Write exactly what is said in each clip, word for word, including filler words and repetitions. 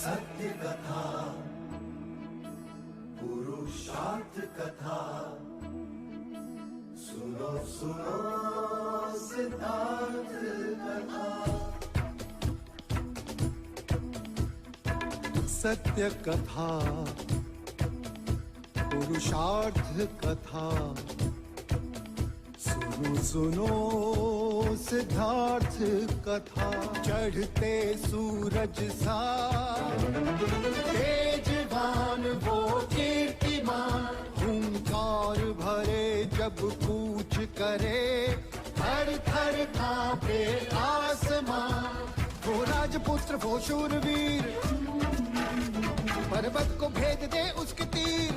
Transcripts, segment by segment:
सत्य कथा, पुरुषार्थ कथा, सुनो सुनो सिद्धार्थ कथा। सत्य कथा, पुरुषार्थ कथा, सुनो सुनो सिद्धार्थ कथा। चढ़ते सूरज सा तेजवान वो कीर्तिमान, हुंकार भरे जब कूच करे, थर थर कांपे आसमां। वो राजपुत्र वो शूरवीर, पर्वत को भेद दे उसके तीर।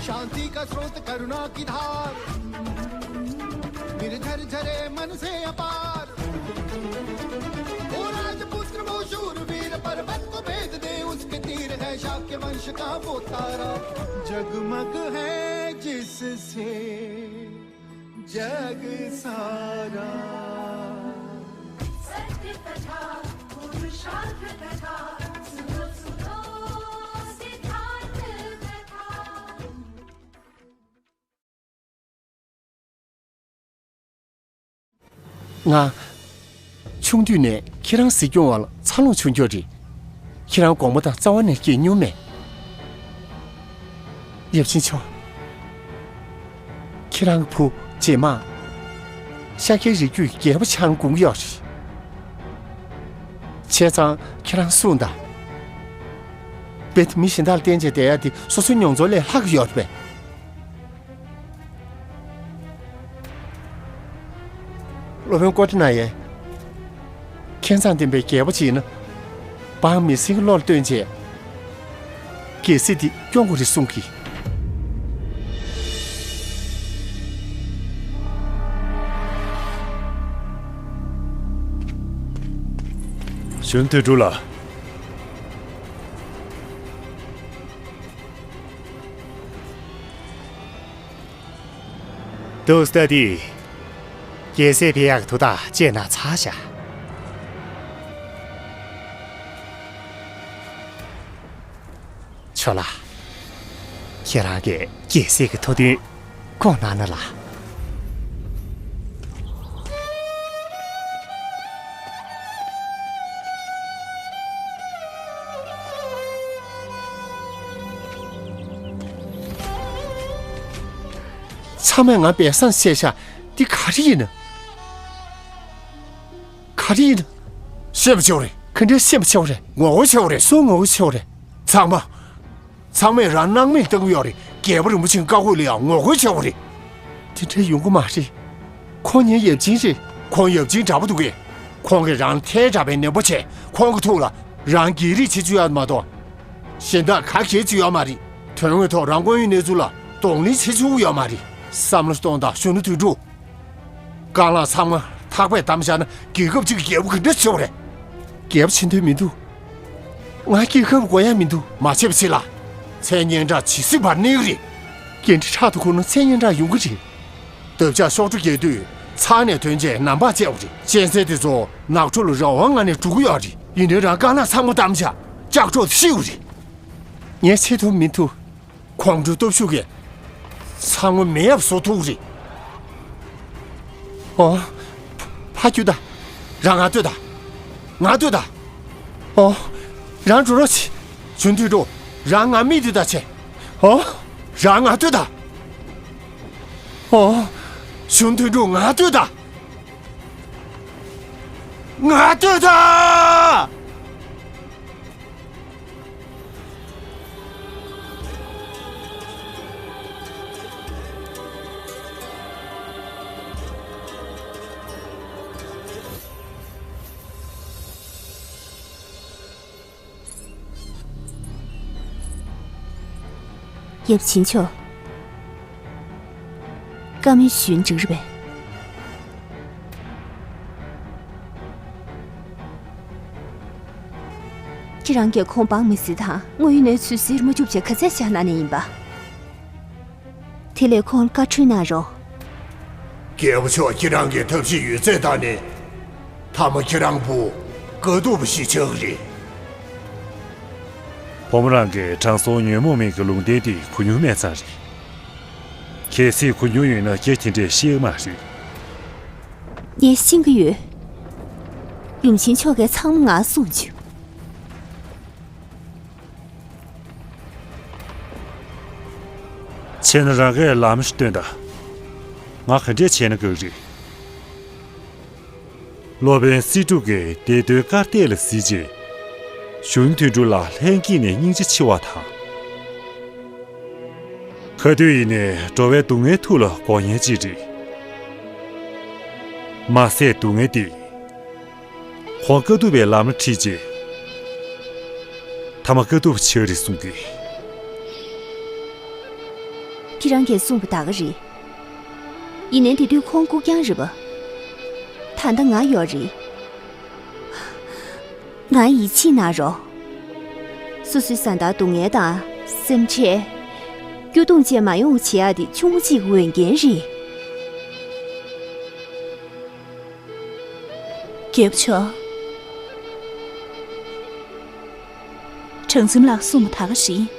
शांति का स्रोत करुणा की धार, निर्झर झरे मन से अपार। वो राजपुत्र वो शूरवीर, पर्वत को भेद दे उसके तीर। है शाक्य वंश का वो तारा, जगमग है जिससे जग सारा। सत्य कथा, पुरुषार्थ कथा, सुनो सुनो सिद्धार्थ कथा। ང་། ཆུང་དུས་ནས་ཁྱེད་རང་གཟིགས་སྐྱོང་བ་ལ་འཚར་ལོངས་བྱུང་ཀྱོག་རེད། ཁྱེད་རང་དགོངས་པ་དང་རྩ་བ་ནས་སྐྱེ་མྱོང་མེད། ཡབ་ཆེན་མཆོག་ཁྱེད་རང་གི་བུ་རྗེས་མ། ཤཱཀྱའི་རིགས་རྒྱུད་རྒྱལ་པོ་ཆགས་དགོངས་ཀྱི་ཡོད་རེད། བྱས་ཙང་ཁྱེད་རང་གསུངས་དང་། རྦད་དེ་མི་གཞན་དག་ལ་བརྟེན་བྱས་བསྡད་ཡ་དེ་སོ་སོའི་མྱོང་ཚོར་ལས་ལྷག་གི་ཡོད་རེད་པས། སློབ་དཔོན་ཀོ་ཏི་ན་ཡས། ཁྱད་མཚར་ལྡན་པའི་རྒྱལ་པོ་ཅིག་ཡིན་ན། འབངས་མི་སེར་གྱི་བློ་ལ་བཏོན་བྱས། རྒྱལ་སྲིད་འདི་སྐྱོང་དགོས་རེད་གསུང་གི། གཞོན་དུས་འགྲོ་ལ། ཏུ་སྟ་དི། རྒྱལ་སྲིད་འཕེན་ཡག་ཐུགས་ཐག་བཅད་ན་ཚར་བཞག་ཆོག་ལ། ཁྱེད་རང་གིས་རྒྱལ་སྲིད་ཀྱི་ཐུགས་འདུན་སྐོང་གནང་ན་ལ། ཚང་མས་ང་སྦས་གསང་བྱས་ཤག་འདི་ག་རེ་ཡིན་ན། ག་རེ་ཡིན་ན། ཤེས་པ་ཆེ་བ་རེད། ག་འདྲའི་ཤེས་པ་ཆེ་བ་རེད། ངོ་རྒོལ་ཆེ་བ་རེད། སུ་ངོ་རྒོལ་ཆེ་བ་རེད། ཚང་མ། ཚང་མས་རང་སྣང་མེད་བཏང་གི་ཡོད་རེད། རྒྱལ་པོ་རིན་པོ་ཆེའི་བཀའ་བཀོད་ལ་ཡང་ངོ་རྒོལ་བྱས་པ་རེད། དེ་འདྲ་ཡོང་གི་མ་རེད། ཁོང་ངའི་ཡབ་ཆེན་རེད། ཁོང་ཡབ་ཆེན་འདྲ་པོ་འདུག་གས། ཁོང་གིས་རང་ཐལ་དྲགས་པའི་ནན་པོ་བྱས། ཁོང་གི་ཐུགས་ལ་རང་སྒེར་རེ་བྱེད་རྒྱུ་ཡོད་མ་གཏོགས། གཞན་དག་ག་གེ་བྱེད་རྒྱུ་ཡོད་མ་རེད། དོན་དངོས་ཐོག་རང་དངོས་ཡོད་གནས་ཚུལ་ལ་གདོང་ལེན་བྱེད་ཆོག་གི་ཡོད་མ་རེད། བསམ་བློ་གཏོང་དང་། གཞོན་ནུ་དོན་གྲུབ། རྐང་ལག་ཚང་མ་ཐག་པས་བསྡམས་བཞག་ན། རྒྱལ་ཁབ་ཅིག་གི་རྒྱལ་པོ་ག་འདྲ་བྱེད་པ་རེད། རྒྱལ་པོ་བྱེད་འདོད་མི་འདུག་ང་རྒྱལ་ཁབ་དགོས་ཡ་མི་འདུག་མ་བྱེད་པ་བྱེད་ལ། མཚན་སྙན་གྲགས་ཇི་སྲིད་བར་གནས་ཀྱི་རེད། འགན་འཁྲི་ཕྲག་ཏུ་ཁུར་ན་མཚན་སྙན་གྲགས་ཡོང་གི་རེད། འདབ་ཆགས་གཤོག་སྒྲོ་རྒྱས་དུས་ཚང་ནས་ཐོན་རྗེས་ནམ་འབག་བཅད་པ་རེད། གཅན་གཟན་དེ་ཚོ་ནགས་ཁྲོད་ལ་རང་དབང་ངང་ནས་འགྲོ་གི་ཡོད་རེད། ཡིན་ནའི་རང་རྐང་ལག་ཚང་མ་བསྡམས་བཞག་ལྕགས་སྒྲོག་ཤི་བ་རེད། ངས་བྱེད་ཐུབ་མི་ཐུབ། ཁོང་ཁྲོའི་སྟོབས་ཤུགས་ཀྱིས་ཚང་མ་མེད་ཡབ་བཟོ་ཐུབ་རེད། ཨོ། ཕ་རྒྱུད་ད། རང་ང་ལྟོས་ད། ང་ལྟོས་ད། ཨོ། རང་འགྲོ་རོགས་བྱེད། གཞོན་དུད་འགྲོ། རང་ང་མི་ལྟོས་ད་བྱེད། ཨོ། རང་ང་ལྟོས་ད། ཨོ། གཞོན་དུད་འགྲོ། ང་ལྟོས་ད། ང་ལྟོས་ད། ཡབ་ཆེན་མཆོག་བཀའ་མོལ་ཞུ་ཡ་འགྲིག་རེད་པས། ཁྱེད་རང་གིས་ཁོང་འབངས་མི་སེར་དང་དངོས་ཡོད་གནས་ཚུལ་ཟེར་མ་བཅུག་བྱས་ག་ཚད་བཞག་གནང་ནི་ཡིན་པ། དེ་ལས་ཁོང་ལ་བཀའ་འཁྲོལ་གནང་རོགས། རྒྱལ་པོ་མཆོག་ཁྱེད་རང་གིས་ཐབས་ཤེས་ཡོད་ཚད་བཏང་ནས། མཐའ་མ་ཁྱེད་རང་བུ་དཀའ་སྡུག་པ་ཞིག་ཆགས་ཀྱི་རེད། བུ་མོ་རང་གིས་དྲང་སྲོང་ཉོན་མོངས་མའི་གི་ལུང་བསྟན་དེ་གོ་མྱོང་མེད་ཙང་རེད། གལ་སྲིད་གོ་མྱོང་ཡོད་ན་སྐད་དེ་འདྲས་བཤད་ཀྱི་མ་རེད། ངས་ཤེས་ཀྱི་ཡོད། ཡུམ་ཆེན་མཆོག་གིས་ཚང་མ་ང་གསུངས་བྱུང་། བྱས་ན་རང་གིས་ལམ་ཞིག་སྟོན་དང་། ང་ག་འདྲས་བྱས་ན་དགའ་གི་རེད། སློབ་དཔོན་སྲིད་སྒྲུབ་ཀྱིས་བདེ་དོན་དཀར་ལྟེ་ལ་གཟིགས་རྗེས། གཞོན་ནུ་དོན་གྲུབ་ལ་ལྷན་སྐྱེས་ནས་སྙིང་རྗེ་ཆེ་བ་དང་། ག་དུས་ཡིན་ནའི་འགྲོ་བའི་སྡུག་བསྔལ་ཐུགས་ལ་འགོག་མཁན་ཅིག་རེད། མ་ཟད་སྡུག་བསྔལ་འདི། ཁོང་དཀའ་ཐུབ་པའི་ལམ་ལ་ཁྲིད་རྗེས། ཐ་མ་དཀའ་ཐུབ་ཆགས་རེད་གསུང་གི། ཁྱེད་རང་གིས་གསུངས་པ་ད་ག་རེད། ཡིན་ནའི་དེ་དུས་ཁོང་ལྐུགས་རྐྱང་རེད་པ། ད་ལྟ་ང་ཡོད་རེད། ང་ཡིད་ཆེས་གནང་རོགས། སོ་སོའི་བཟའ་ཟླར་སྡུག་བསྔལ་དང་སེམས་ཁྲལ། སྐྱོ་གདུང་བཅས་མ་ཡོང་བ་བྱེད་ཡག་དེ་ཆུང་མ་གཅིག་གི་འོས་འགན་རེད། རྒྱལ་པོ་མཆོག། གྲངས་འཛིན་ལགས་གསུངས་པ་ད་ག་རེད།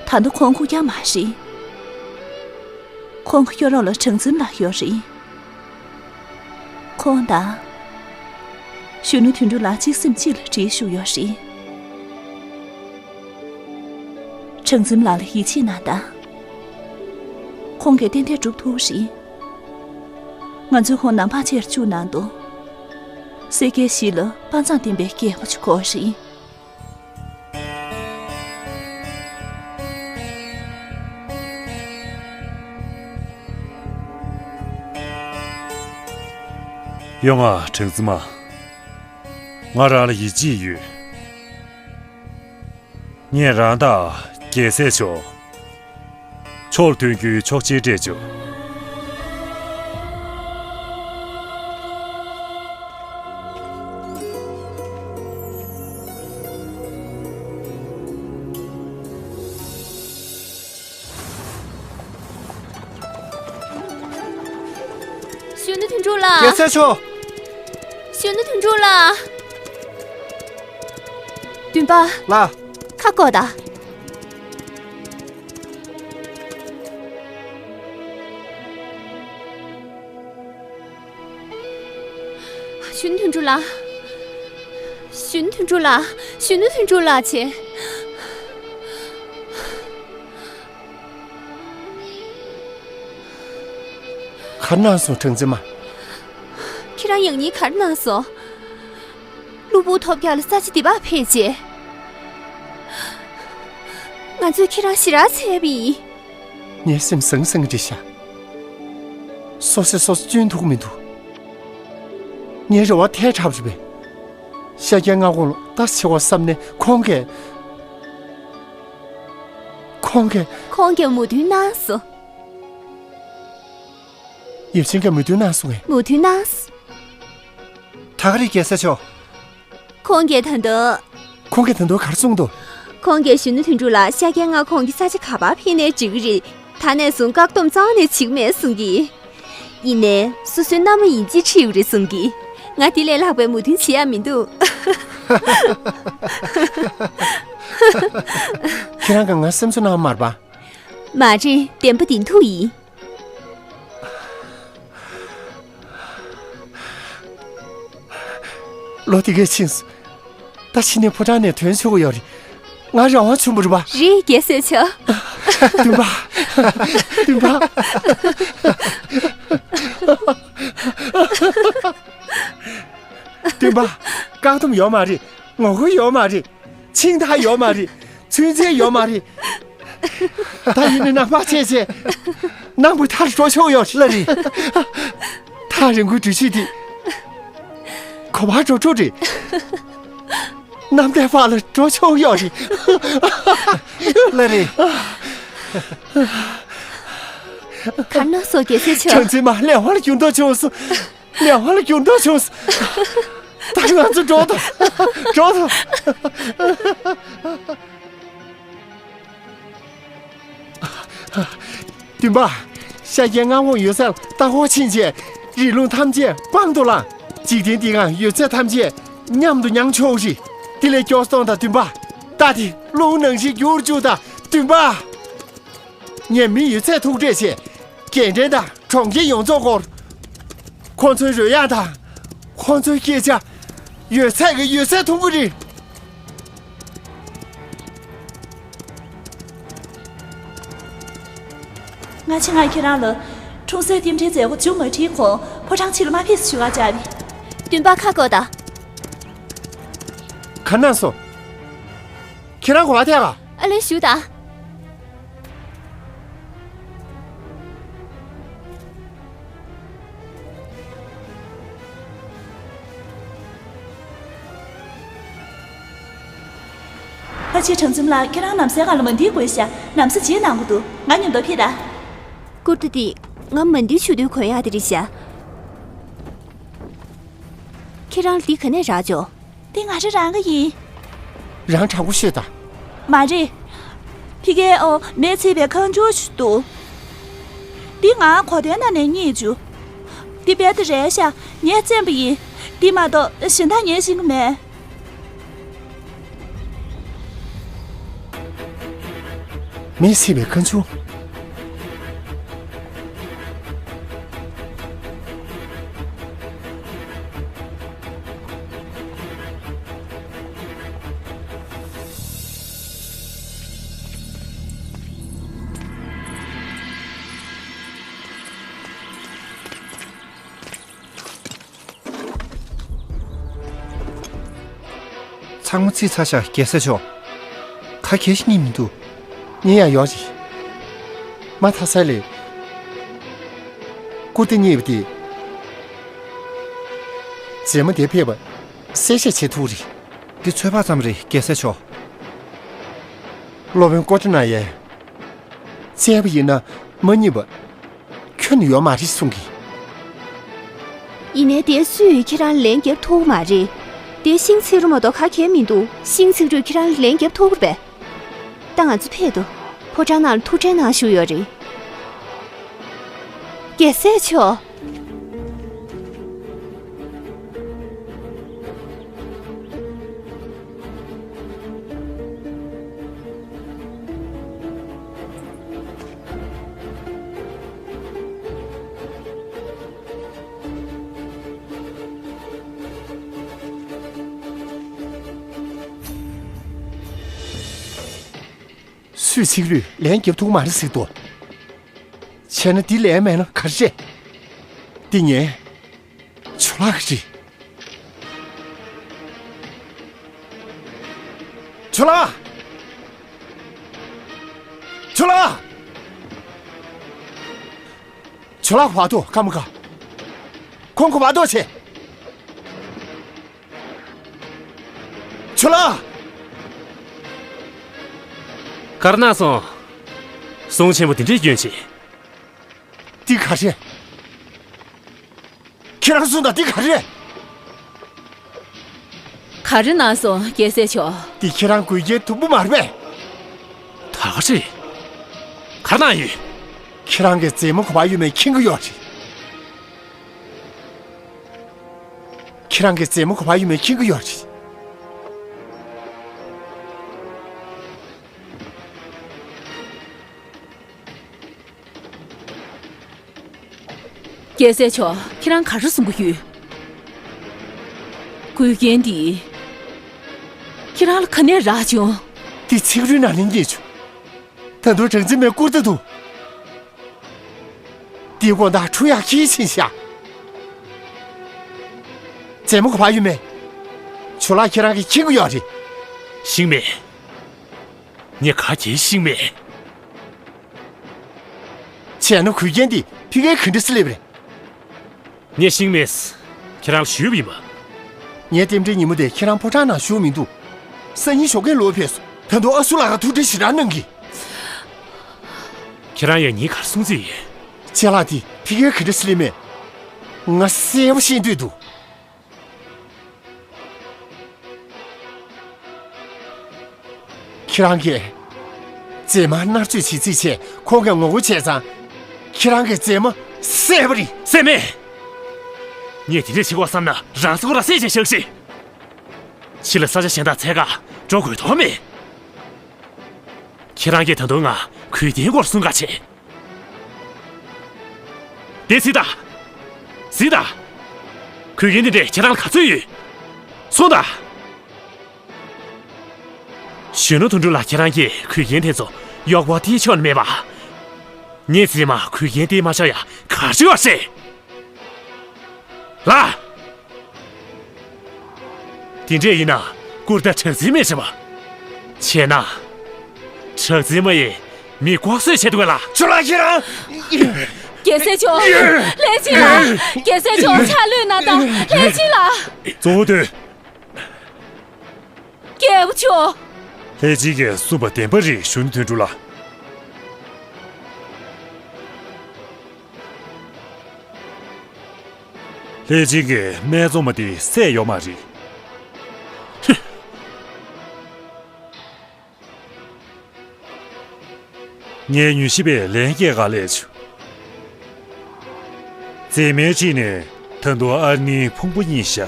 ད་ལྟ་ཁོང་ལྐུགས་རྐྱང་མ་རེད། ཁོང་གི་སྐྱོ་རོགས་ལ་གྲངས་འཛིན་ལགས་ཡོད་རེད། ཁོང་དང་། གཞོན་ནུ་དོན་གྲུབ་ལགས་གཅིག་སེམས་གཅིག་ལ་འགྲིག་བཞུགས་ཡོད་རེད། གྲངས་འཛིན་ལགས་ལ་ཡིད་ཆེས་གནང་དང་། ཁོང་གིས་ཏན་ཏན་སྒྲུབ་ཐུབ་རེད། ང་ཚོས་ཁོང་ནང་པར་ཆེར་བཅུག་གནང་འདུག་སེར་སྐྱའི་གཞིས་ལ་དཔའ་མཛངས་ལྡན་པའི་རྒྱལ་པོ་ཅིག་དགོས་རེད། ཡོང་ང་། གྲངས་འཛིན་མ། ང་རང་ལ་ཡིད་ཆེས་ཡོད། ངས་རང་དང་རྒྱལ་སྲས་མཆོག་ཕྱོགས་ལ་ཐོན་རྒྱུའི་ཆོག་མཆན་སྤྲད་ཆོག་གཞོན་ནུ་དོན་གྲུབ་ལགས། རྒྱལ་སྲས་མཆོག་གཞོན་ནུ་དོན་གྲུབ་ལགས། འདུན་པ། ལགས། ཁ་བསྐོར་དང་། གཞོན་ནུ་དོན་གྲུབ་ལགས། གཞོན་ནུ་དོན་གྲུབ་ལགས། གཞོན་ནུ་དོན་གྲུབ་ལགས་བྱས། ག་རེ་གནང་སོང་གྲངས་འཛིན་མ། ཁྱེད་རང་ཡང་སྙིང་ག་རེ་གནང་སོང་། གློ་བུར་ཐོལ་རྒྱག་ལ་ས་ཆ་འདི་པར་ཕེབས་རྗེས། ང་ཚོས་ཁྱེད་རང་ཞེ་དྲག་འཚེར་བ་ཡིན། ངའི་སེམས་ཟང་ཟིང་རེད་ཤག་སོ་སོས་སོ་སོ་སྐྱོན་འདུག་མི་འདུག་ངའི་རེ་བ་ཐལ་དྲགས་རེད་པས། ཤཱཀྱའི་མངའ་ཁོངས་ལ་ལྟ་ཆེ་བ་བསམ་ནས་ཁོང་གིས། ཁོང་གིས། ཁོང་གིས་མོས་མཐུན་གནང་སོང་། ཡབ་ཆེན་གྱིས་མོས་མཐུན་གནང་སོང་ངས། མོས་མཐུན་གནང་སོང་། ད་ག་རེད་རྒྱལ་སྲས་མཆོག་ཁོང་གིས་ད་དུང་། ཁོང་གིས་ད་དུང་ག་རེ་གསུངས་འདུག་ཁོང་གིས་གཞོན་ནུ་དོན་གྲུབ་ལགས་ཤཱཀྱའི་མངའ་ཁོངས་ཀྱི་ས་ཆ་ག་པར་ཕེབས་ནའི་འགྲིག་གི་རེད། ད་ནས་བཟུང་བཀག་སྡོམ་རྩ་བ་ནས་བྱེད་ཀྱི་མེད་གསུང་གི། ཡིན་ནའི་སོ་སོའི་མནའ་མ་ཡིན་གཅིག་ཁྲིད་ཡོད་རེད་གསུང་གི། ང་དེ་ལས་ལྷག་པའི་མོས་མཐུན་བྱེད་ཡ་མི་འདུག་ཁྱེད་རང་གིས་ང་སེམས་གསོ་གནང་མ་རེད་པ། མ་རེད། བདེན་པ་བདེན་ཐུག་ཡིན། ལོ་དེ་གས་ཕྱིན་སོང་། ད་ཕྱི་ནས་ཕོ་བྲང་ནས་ཐོན་ཆོག་གི་ཡོད་རེད། ང་རང་དབང་བྱུང་བ་རེད་པ། རེད། རྒྱལ་སྲས་མཆོག་འདུན་པ། འདུན་པ། འདུན་པ། བཀག་སྡོམ་ཡོད་མ་རེད། ངོ་རྒོལ་ཡོད་མ་རེད། འཆིང་ཐག་ཡོད་མ་རེད། ཚུན་ཆད་ཡོད་མ་རེད། ད་ཡིན་ནའི་ནང་པར་ཆས་བྱས། གནམ་གྱི་མཐར་འགྲོ་ཆོག་ཡོད་ལ་རེད། ཐག་རིང་པོའི་འགྲུལ་བཞུད་དེ། ག་པར་འགྲོ་འགྲོ་རེད། གནམ་བདེ་བར་ལ་འགྲོ་ཆོག་ཡོད་རེད། ལ་རེད། ག་ན་སོ་རྒྱལ་སྲས་ཆོ། གྲངས་འཛིན་མ་ལས་དབང་ལ་འགྱུར་ལྡོག་བྱུང་སོང་། ལས་དབང་ལ་འགྱུར་ལྡོག་བྱུང་སོང་། ད་ང་ཚོ་འགྲོ་དང་། འགྲོ་དང་། འདུན་པ། ཤཱཀྱའི་མངའ་ཁོངས་ཡོད་སར་ལྟ་སྐོར་ཕྱིན་བྱས། རི་ཀླུང་ཐམས་ཅད་དཔང་དུ་བླངས། འཇིག་རྟེན་འདི་སྒང་ཡོད་ཚད་ཐམས་ཅད་མཉམ་དུ་མྱངས་ཆོག་ཅིག་དེ་ལས་སྐྱོ་སྟོན་དང་བདུན་པ། རྟ་དེ་རླུང་ནང་བཞིན་རྒྱུག་བཅུག་དང་བདུན་པ། ངས་མི་ཡོད་ཚད་ཐུག་འཕྲད་བྱས། རྒན་འདྲེན་དང་གྲོང་ཁྱེར་ཡོངས་རྫོགས་སྐོར། ཁོང་ཚོའི་རོལ་དབྱངས་དང་། ཁོང་ཚོའི་སྐད་ཆ། ཡོད་ཚད་ཀྱི་ཡོད་ཚད་མཐོང་གི་རེད། ང་ཆེད་མངགས་ཁྱེད་རང་ལ། འཁྲུངས་སའི་རྟེན་འབྲེལ་མཛད་སྒོ་མཇུག་མ་སྒྲིལ་གོང་ཕོ་བྲང་ཕྱི་ལ་མ་ཕེབས་སུ་ཞུ་བར་བཅར་བས། བདུན་པ་ཁ་བསྐོ་དང་། ག་ན་སོང་། ཁྱེད་རང་གོ་བ་ཐད་ག་ཨ་ལེ་ཞུ་དང་། ཕ་ཆེ་གྲང་འཛོམས་ལགས། ཁྱེད་རང་ནམ་སའི་སྒང་ལ་མ་འདི་དགོས་ཤག་ནམ་ས་བརྗེད་གནང་དགོས་འདུག་ང་མཉམ་དུ་ཕེབས་དང་། ཀུར་ཏི་འདི་ང་མ་འདི་ཆུ་དུས་གོན་ཡག་དེ་རེད་ཤག་ཁྱེད་རང་འདི་ག་ནས་རག་ཅོ། འདི་ང་རང་རང་གི་ཡིན། རང་དྲང་པོ་ཤོད་དང་། མ་རེད། ཕི་ཀའི་ཨོ་མེ་ཚིག་པའི་ཁང་ཆུང་ཞིག་འདུག་འདི་ང་གོ་ཐོས་ནང་ནས་རྙེད་བྱུང་། འདི་དཔེ་དེ་རེད་ཤག་ངས་བཙེམས་པ་ཡིན། འདི་མ་གཏོགས་གཞན་དག་ངས་ཤེས་ཀྱི་མེད། མེ་ཚིག་པའི་ཁང་ཆུང་། ཚང་མ་རྩིས་ཚར་ཤག་རྒྱལ་སྲས་མཆོག་ཁ་གྱེས་ཤིག་རྙེད་མི་འདུག་རྙེད་ཡག་ཡོད་རེད། མ་མཐའ་ས་ལས། ཀུར་ཏི་རྙེད་པ་དེ། རྗེས་མ་དེ་ཕེབས་པ་གསལ་བཤད་བྱེད་ཐུབ་རེད། འདི་ཚོད་དཔག་ཙམ་རེད་རྒྱལ་སྲས་མཆོག་སློབ་དཔོན་ཀོ་ཏི་ན་ཡས། བཙལ་བ་ཡིན་ན་མ་རྙེད་པ། ཁྱོན་ནས་ཡོད་མ་རེད་གསུང་གི། ཡིན་ནའི་དེ་སུས་ཁྱེད་རང་ལན་རྒྱབ་ཐུབ་མ་རེད། དེ་ཤིང་ཚིག་རུ་མ་གཏོགས་ག་གེ་མི་འདུག་ཤིང་ཚིག་རུས་ཁྱེད་རང་ལན་རྒྱབ་ཐུབ་པས། ད་ང་ཚོ་ཕེབས་དོ། ཕོ་བྲང་ནང་ལ་ཐུགས་ཁྲལ་གནང་ཞུ་ཡོད་རེད། རྒྱལ་སྲས་མཆོག་སུས་ཚིག་རུས་ལན་རྒྱབ་ཐུབ་མ་རེད་ཟེར་དོ། བྱས་ན་འདི་ལན་མེད་ན་ག་རེ་རེད། འདི་ངའི། ཇོ་ལགས་ཀྱི་རེད། ཇོ་ལགས། ཇོ་ལགས། ཇོ་ལགས་བར་དོ་ཀ་མ་ཀ། ཁོང་གི་བར་དོ་བྱས། ཇོ་ལགས། གར་ན་སོང་། ཟོང་ཆེན་པོ་དེ་འདྲའི་སྐྱོན་ཆེ། འདི་ག་རེད། ཁྱེད་རང་གསུངས་དང་འདི་ག་རེད། ག་རེ་གནང་སོང་རྒྱལ་སྲས་མཆོག་འདི་ཁྱེད་རང་དགོས་གལ་དུམ་བུ་མ་རེད་པས། ད་ག་རེད། ག་རེ་གནང་ཡོད། ཁྱེད་རང་གི་མཛེས་མ་ག་པར་ཡོད་མེད་མཁྱེན་གྱི་ཡོད་རེད། ཁྱེད་རང་གི་མཛེས་མ་ག་པར་ཡོད་མེད་མཁྱེན་གྱི་ཡོད་རེད། རྒྱལ་སྲས་མཆོག་ཁྱེད་རང་ག་རེ་གསུང་གི་ཡོད། འགོས་རྐྱེན་འདི། ཁྱེད་རང་ལ་ག་ནས་རག་བྱུང་། འདི་ཚིག་རུས་ནང་ནས་རྙེད་བྱུང་། ད་དུང་གྲངས་འཛིན་མའི་སྐུར་ད་དུ། འདིའི་དགོང་དག་འཁྲུ་ཡག་ཁྱི་ཕྱིན་ཤག་མཛེས་མ་ག་པར་ཡོད་མེད། ཇོ་ལགས་ཁྱེད་རང་གིས་མཁྱེན་གྱི་ཡོད་རེད། ཤེས་མེད། ངས་ག་གེ་ཤེས་མེད། བྱས་ན་འགོས་རྐྱེན་འདི་ཕ་གིར་ག་འདྲ་སེ་སླེབས་རེད། ངས་ཤེས་མེད། ཁྱེད་རང་ལ་ཞུས་པ་ཡིན་པ། ངའི་རྟེན་འབྲེལ་ཉིན་མོ་དེ་ཁྱེད་རང་ཕོ་བྲང་ནང་བཞུགས་མི་འདུག་སང་ཉིན་ཞོགས་ཀས་ལོག་ཕེབས་སོང་། ད་དུང་ཨ་སུ་ལགས་ཀྱིས་ཐུགས་ཁྲལ་ཞེ་དྲག་གནང་གི། ཁྱེད་རང་ཡང་ཉིན་གར་སོང་ཚེ་ཡིན། ཅ་ལག་དེ་ཕ་གིར་ག་འདྲ་སེ་སླེབས་མེད། ང་གསལ་པོ་ཤེས་འདོད་འདུག་ཁྱེད་རང་གིས་མཛེས་མ་མནར་གཅོད་བྱེད་རྩིས་བྱས་ཁོང་གིས་ངོ་རྒོལ་བྱས་ཙང་། ཁྱེད་རང་གི་མཛེས་མ་བསད་པ་རེད། བསད་མེད། ངས་དེ་འདྲས་བྱེད་དགོས་བསམ་ན་རང་སྲོག་རང་བསད་བྱས་བཞག་ཤིག་ཕྱི་ལ་ས་ཆ་གཞན་དག་འཚོལ་ག་འགྲོ་དགོས་དོན་མེད། ཁྱེད་རང་གིས་ད་དུང་ང་གོས་རྒྱན་སྐོར་གསུང་ག་བྱེད། དེ་གཟིགས་དང་། གཟིགས་དང་། གོས་རྒྱན་དེ་འདྲས་ཁྱེད་རང་ལ་ག་ཚོད་ཡོད། གསུངས་དང་། གཞོན་ནུ་དོན་གྲུབ་ལགས། ཁྱེད་རང་གིས་གོས་རྒྱན་དེ་ཚོ་གཡོག་པོ་སྟེར་ཆོག་ནི་མེད་པ། ངས་མཛེས་མ་གོས་རྒྱན་སྟེར་མ་ཆོག་ཡ་ག་རེ་ཡོད་རེད། ལགས། དེ་འདྲས་ཡིན་ན་སྐུར་ད་གྲགས་འཛིན་མེད་བྱེད་པ། བྱས་ན། གྲགས་འཛིན་མ་ཡིས་མི་ལྐོག་གསོད་བྱས་འདུག་གས་ལགས། ཇོ་ལགས། ཁྱེད་རང་། རྒྱལ་སྲས་མཆོག་ལྷས་སྦྱིན་ལགས། རྒྱལ་སྲས་མཆོག་ཕྱག་ལུས་གནང་དང་། ལྷས་སྦྱིན་ལགས། གཙོ་བོ་དོན། རྒྱལ་པོ་མཆོག་ལྷས་སྦྱིན་གྱིས་གསུངས་པ་བདེན་པ་རེད། གཞོན་ནུ་དོན་གྲུབ་ལགས། ལྷས་སྦྱིན་གྱིས་སྨད་འཚོང་མ་དེ་བསད་ཡོད་མ་རེད། ངས་མྱུལ་ཞིབ་པས་ལན་སྐྱེལ་ག་སླེབས་བྱུང་། མཛེས་མའི་གཅིག་ནས་ད་དུང་ཨ་ནེའི་ཕུང་པོ་རྙེད་ཤག་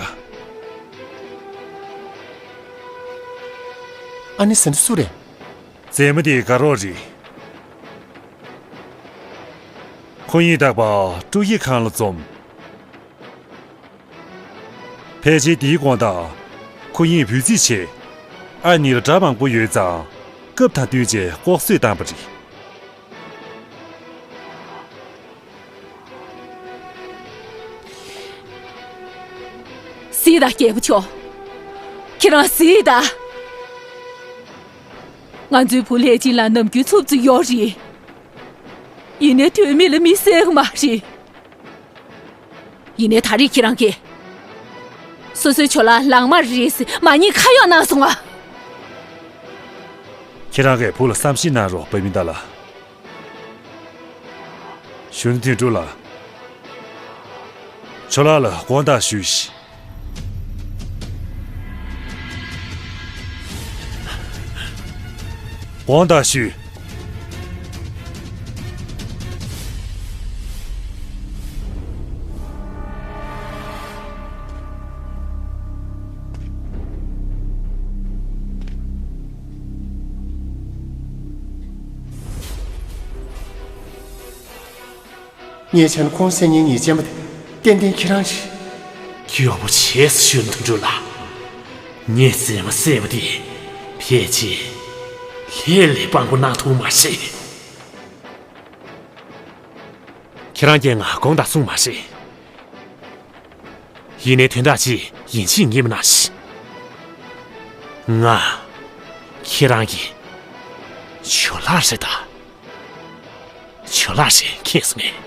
ཨ་ནེ་ཟེར་ན་སུ་རེད། མཛེས་མ་དེ་དགའ་རོགས་རེད། ཁོ་གཉིས་རྟག་པར་སྤྲོ་སྐྱིད་ཁང་ལ་འཛོམས། ཕལ་ཆེར་དེའི་དགོང་དག་ཁོ་གཉིས་འབོད་རྩིས་བྱས། ཨ་ནེ་ལ་དགྲ་མང་པོ་ཡོད་ཙང་། སྐབས་དང་བསྟུན་བྱས་ལྐོག་གསོད་བཏང་བ་རེད། གཟིགས་དང་། རྒྱལ་པོ་མཆོག་ཁྱེད་རང་གཟིགས་དང་། ང་ཚོའི་བུ་ལྷས་སྦྱིན་ལ་ནམ་རྒྱུན་འཚུབ་ཚུབ་ཡོད་རེད། ཡིན་ནའི་དོན་མེད་ལ་མི་བསད་ཀྱི་མ་རེད། ཡིན་ནའི་ད་རེས་ཁྱེད་རང་གིས་སོ་སོའི་ཇོ་ལགས་ལག་དམར་རེད་ཟེར་མ་ཉེས་ཁ་གཡོག་གནང་སོང་ང་། ཁྱེད་རང་གིས་བུ་ལ་བསམ་ཤེས་གནང་རོགས། བ་མི་ད་ལ། གཞོན་ནུ་དོན་གྲུབ་ལགས། ཇོ་ལགས་ལ་དགོངས་དག་ཞུ་ཞིག་དགོངས་དག་ཞུ། ངས་བྱས་ན་ཁོང་བསད་མཁན་ཉེས་ཅན་པ་དེ་ཏན་ཏན་ཁྱེད་རང་རེད། གཡོག་པོ་བྱས་སོང་། གཞོན་ནུ་དོན་གྲུབ་ལགས། ངས་མཛེས་མ་བསད་པ་དེ་ཕལ་ཆེར་ལྷས་ལས་དཔང་པོ་གནང་ཐུབ་མ་རེད། ཁྱེད་རང་གིས་ང་དགོངས་དག་གསུངས་མ་རེད། ཡིན་ནའི་དོན་དག་ཅིག་ཡིན་གཅིག་མིན་གཉིས་གནང་ཞིག་ང་ཁྱེད་རང་གི་ཇོ་ལགས་རེད་ད། ཇོ་ལགས་རེད། མཁྱེན་སོང་ངས།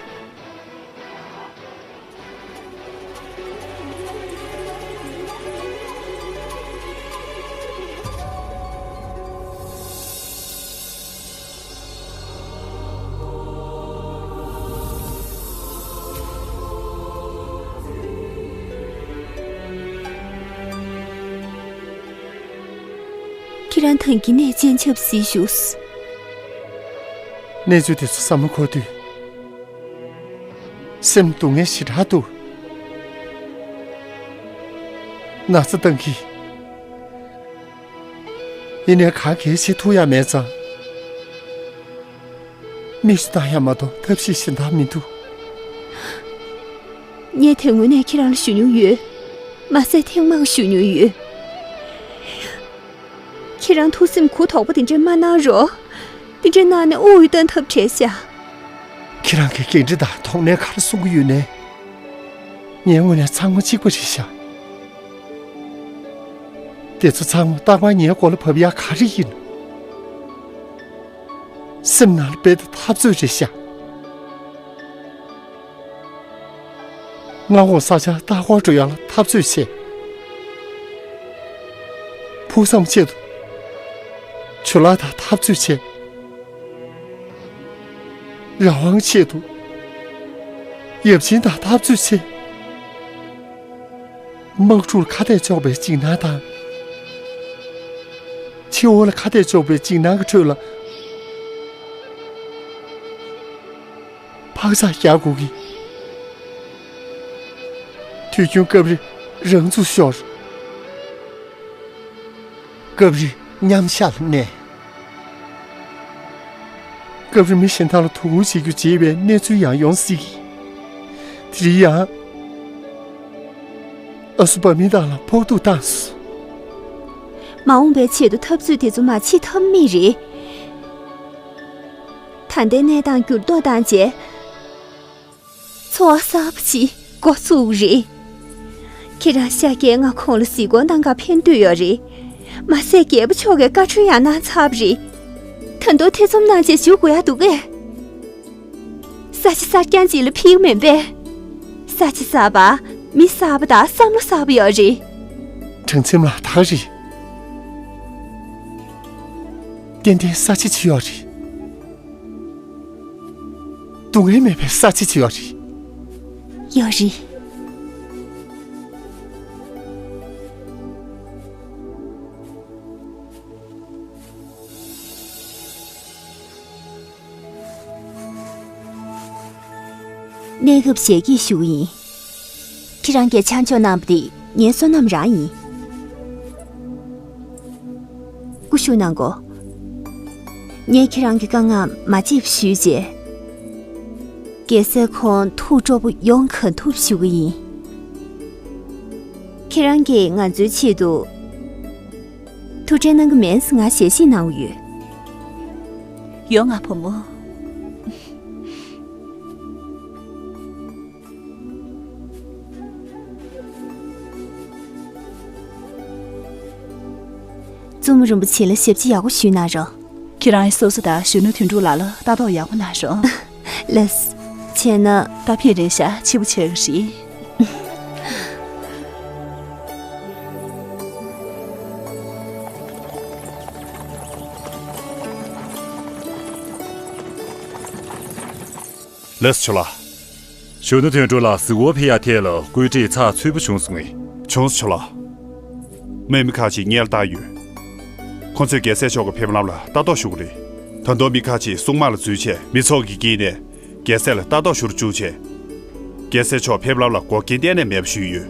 ཁྱེད་རང་ཐང་གི་ནས་སྤྱན་ཆབ་གཟིགས་བཞུགས། གནས་ཚུལ་དེ་ཚོ་བསམ་བློ་འཁོར་དུས། སེམས་སྡུག་བསྔལ་ཞེ་དྲག་འདུག་ན་ཚ་བཏང་གི། ཡིན་ནའི་གང་གས་བྱེད་ཐུབ་ཡ་མེད་ཙང་། མིག་ཆུ་བཏང་ཡ་མ་གཏོགས་ཐབས་ཤེས་གཞན་དག་མི་འདུག་ངས་དེ་སྔོན་ནས་ཁྱེད་རང་ལ་ཞུ་མྱོང་ཡོད། མ་ཟད་ཐེངས་མང་ཞུ་མྱོང་ཡོད། ཁྱེད་རང་ཐུགས་སེམས་གུ་དོག་པོ་དེ་འདྲས་མ་གནང་རོགས། དེ་འདྲས་གནང་ནས་དབུགས་གཏོང་ཐབས་བྲལ་ཤག་ཁྱེད་རང་གིས་འགན་འཁྲི་དང་དོགས་གནས་ག་རེ་གསུང་གི་ཡོད་ནའི། ངའི་ངོས་ནས་ཚང་མ་གཅིག་པ་རེད་ཤག་དེ་ཚོ་ཚང་མ་རྟག་པར་ངའི་མགོ་ལ་བབས་ཡ་ག་རེ་ཡིན། སེམས་ནང་ལ་རྦད་དེ་འཐབ་རྩོད་རེད་ཤག་སྔ་འོག་ས་ཆར་ལྟ་སྐོར་འགྲོ་ཡ་ལ་འཐབ་རྩོད་བྱས། ཕུགས་བསམ་ཆེད་དུ་ཇོ་ལགས་དང་འཐབ་རྩོད་བྱས། རང་དབང་ཆེད་དུ་ཡབ་ཆེན་དང་འཐབ་རྩོད་བྱས། དམག་འཁྲུག་ལ་ཁ་གཏད་གཅོག་པའི་འཇིགས་སྣང་དང་། ཕྱི་དབུགས་ལ་ཁ་གཏད་གཅོག་པའི་འཇིགས་སྣང་གི་ཁྲོད་ལ། འཕག་འཚག་རྒྱག་དགོས་ཀྱི། དུས་རྒྱུན་སྐབས་རེ་རང་ཚུགས་ཤོར། སྐབས་རེ་མཉམ་བཞག་ལ་གནས། སྐབས་རེ་མི་གཞན་དག་ལ་དོ་ཁུར་བྱེད་རྒྱུ་བརྗེད་པའི་གནས་ཚུལ་ཡང་ཡོང་སྲིད་ཀྱི། དེ་རིང་ཡང་ཨ་སུ་བ་མི་དག་ལ་ཕོག་ཐུག་བཏང་སོང་། མ་འོངས་པའི་ཆེད་དུ་འཐབ་རྩོད་དེ་ཚོ་མ་བྱེད་ཐབས་མེད་རེད། ད་ལྟའི་གནས་སྟངས་འགྱུར་ལྡོག་བཏང་རྗེས། འཚོ་བ་གསར་པ་ཅིག་འགོ་ཚུགས་རེད། ཁྱེད་རང་ཤཱཀྱས་ང་ཁོང་ལ་གཟིགས་སྐོར་གནང་གར་ཕན་འདོད་ཡོད་རེད། མ་ཟད་རྒྱལ་པོ་མཆོག་གིས་བཀའ་འཁྲོལ་ཡང་གནང་ཚར་བ་རེད། ད་དུང་ཐེ་ཚོམ་གནང་བྱས་བཞུགས་དགོས་ཡག་འདུག་གས། ས་ཆ་གསར་རྐྱང་ཅིག་ལ་ཕེབས་ཀྱི་མིན་པས། ས་ཆ་གསར་པ། མི་གསར་པ་དང་བསམ་བློ་གསར་པ་ཡོད་རེད། དྲང་ཚེམ་ལགས་ད་ག་རེད། ཏན་ཏན་ས་ཆ་ཅིག་ཡོད་རེད། སྡུག་བསྔལ་མེད་པའི་ས་ཆ་ཅིག་ཡོད་རེད། ཡོད་རེད། གནས་སྐབས་ཞལ་གྱིས་ཞུ་གི་ཡིན། ཁྱེད་རང་གིས་ཆ་འཇོག་གནང་བ་དེ་ངའི་བསོད་ནམས་རང་ཡིན། སྐུ་བཞུགས་གནང་གོ། ངས་ཁྱེད་རང་གི་དཀའ་ངལ་མ་བརྗེད་པ་ཞུས་རྗེས། རྒྱལ་སྲས་ཁོང་ཐུགས་སྤྲོ་པོ་ཡོང་གང་ཐུབ་ཞུ་གི་ཡིན། ཁྱེད་རང་གིས་ང་ཚོའི་ཆེད་དུ་ཐུགས་ཁྲལ་གནང་གི་མིན་ཟེར་ང་ཞལ་བཞེས་གནང་གི་ཡོད། ཡོང་ང་བུ་མོ། བཙུན་མོ་རིན་པོ་ཆེ་ལ་ཞབས་ཕྱི་ཡག་པོ་ཞུས་གནང་རོགས། ཁྱེད་རང་ཡིས་སོ་སོ་དང་གཞོན་ནུ་དོན་གྲུབ་ལགས་ལ་ལྟ་རྟོག་ཡག་པོ་གནང་རོགས། ལགས་སོ། བྱས་ན། ད་ཕེབས་རན་ཤག་འཕྱི་པོ་བྱེད་ཀྱི་རེད། ལགས་སོ་ཁྱོད་ལ། གཞོན་ནུ་དོན་གྲུབ་ལགས་གཟིགས་སྐོར་ཕེབས་ཡག་ཐད་ལ་བཀོད་སྒྲིག་ཚགས་ཚུད་པོ་བྱུང་སོང་ངས། བྱུང་སོང་ཁྱོད་ལ། སྨན་མི་ཁག་ཅིག་ངས་ལ་བཏང་ཡོད། ཁོ་ཚོས་རྒྱལ་སྲས་མཆོག་གི་ཕེབས་ལམ་ལ་ལྟ་རྟོག་ཞུ་གི་རེད། ད་དུང་མི་ཁག་ཅིག་སྲུང་དམག་ལ་འཛུལ་བྱས་མི་ཚོགས་ཀྱི་དཀྱིལ་ནས་རྒྱལ་སྲས་ལ་ལྟ་རྟོག་ཞུ་རུ་བཅུག་བྱས། རྒྱལ་སྲས་མཆོག་ཕེབས་ལམ་ལ་འགོག་རྐྱེན་གཏན་ནས་མེད་པ་ཞུས་ཡོད།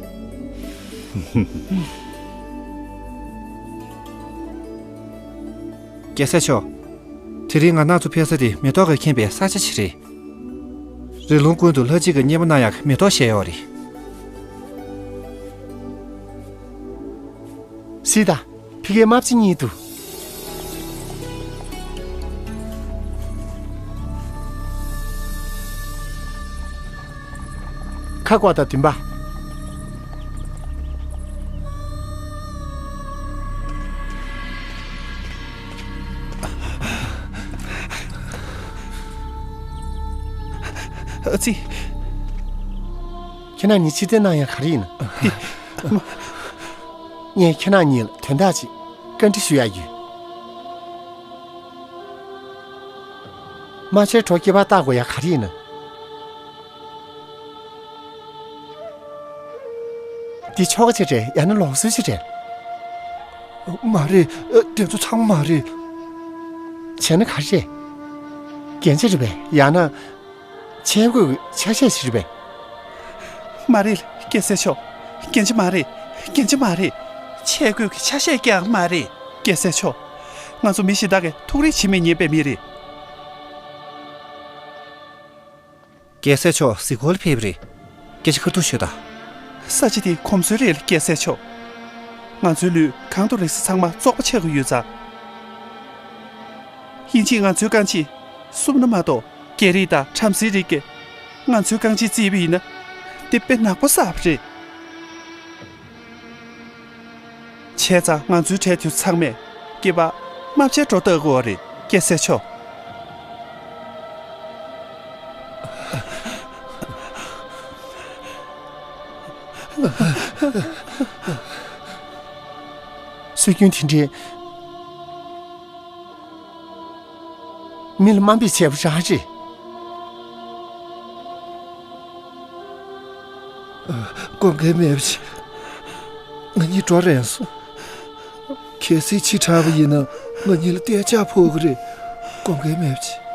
རྒྱལ་སྲས་མཆོག་དེ་རིང་ང་རང་ཚོ་ཕེབས་ས་དེ་མེ་ཏོག་གིས་ཁེངས་པའི་ས་ཆ་ཞིག་རེད། རི་ལུང་ཀུན་ཏུ་ལྷ་གཅིག་གི་མཉེས་པོ་གནང་ཡག་གི་མེ་ཏོག་བཞད་ཡོད་རེད། སྲིད་ད། ཕི་གའི་རྨ་བྱ་གཉིས་འདུག་ཁ་སྐོར་དང་བདུན་པ། ཨ་ཙི། ཁྱེད་རང་གཉིས་ཕྱིར་འཐེན་གནང་ཡག་ག་རེ་ཡིན་ན། ངས་ཁྱེད་རང་གཉིས་ལ་དོན་དག་ཅིག་བཀའ་འདྲི་ཞུ་ཡག་ཡོད། རྨ་བྱའི་གྲོགས་སྐྱེས་པ་བཏགས་དགོས་ཡག་ག་རེ་ཡིན་ན། འདི་ཆོ་ག་ཅིག་རེད་ཡང་ན་ལུགས་སྲོལ་ཅིག་རེད། མ་རེད། དེ་ཚོ་ཚང་མ་མ་རེད། བྱས་ན་ག་རེ་རེད། རྒྱན་ཆ་རེད་པས་ཡང་ན། ཆས་གོས་ཀྱི་ཆ་ཤས་ཤིག་རེད་པས། མ་རེད་རྒྱལ་སྲས་མཆོག་རྒྱན་ཆ་མ་རེད། རྒྱན་ཆ་མ་རེད། ཆས་གོས་ཀྱི་ཆ་ཤས་ཀྱང་མ་རེད། རྒྱལ་སྲས་མཆོག་ང་ཚོ་མི་གཞན་དག་གིས་ཐུགས་རེ་བྱེད་མི་ཉན་པའི་མི་རེད། རྒྱལ་སྲས་མཆོག་གཟིགས་སྐོར་ལ་ཕེབས་པ་རེད། སྐད་ཆ་ཁ་ཐུག་ཤོད་དང་། ས་ཆ་དེ་གོམས་སྲོལ་རེད་ལ་རྒྱལ་སྲས་མཆོག་ང་ཚོའི་ལུས་གང་དུ་རེག་ས་ཚང་མ་བཙོག་པ་ཆགས་ཀྱི་ཡོད་ཙང་། དབྱིན་ཇིས་ང་ཚོའི་རྐང་རྗེས་བསུབས་ན་མ་གཏོགས་རྒྱ་རིགས་དང་བྲམ་ཟེའི་རིགས་ཀྱིས་ང་ཚོའི་རྐང་རྗེས་བརྩིས་པ་ཡིན་ན། དེ་དཔེ་ནག་པོ་བསགས་པ་རེད། བྱས་ཙང་ང་ཚོའི་གྲས་དེ་ཚང་མས་སྐྱེས་པ་རྨ་བྱའི་སྒྲོ་བཏགས་དགོས་པ་རེད་རྒྱལ་སྲས་མཆོག་སྲོལ་རྒྱུན་དེ་འདྲའི་མི་ལ་དམའ་འབེབས་བྱས་པ་རང་རེད། དགོངས་འགལ་མེད་པ་བྱེད། ང་གཉིས་འགྲོ་རན་སོང་། གལ་སྲིད་ཕྱི་དྲགས་པ་ཡིན་ན་ང་གཉིས་ལ་གཏན་འཇགས་ཕོག་གི་རེད། དགོངས་འགལ་མེད་པ་བྱེད།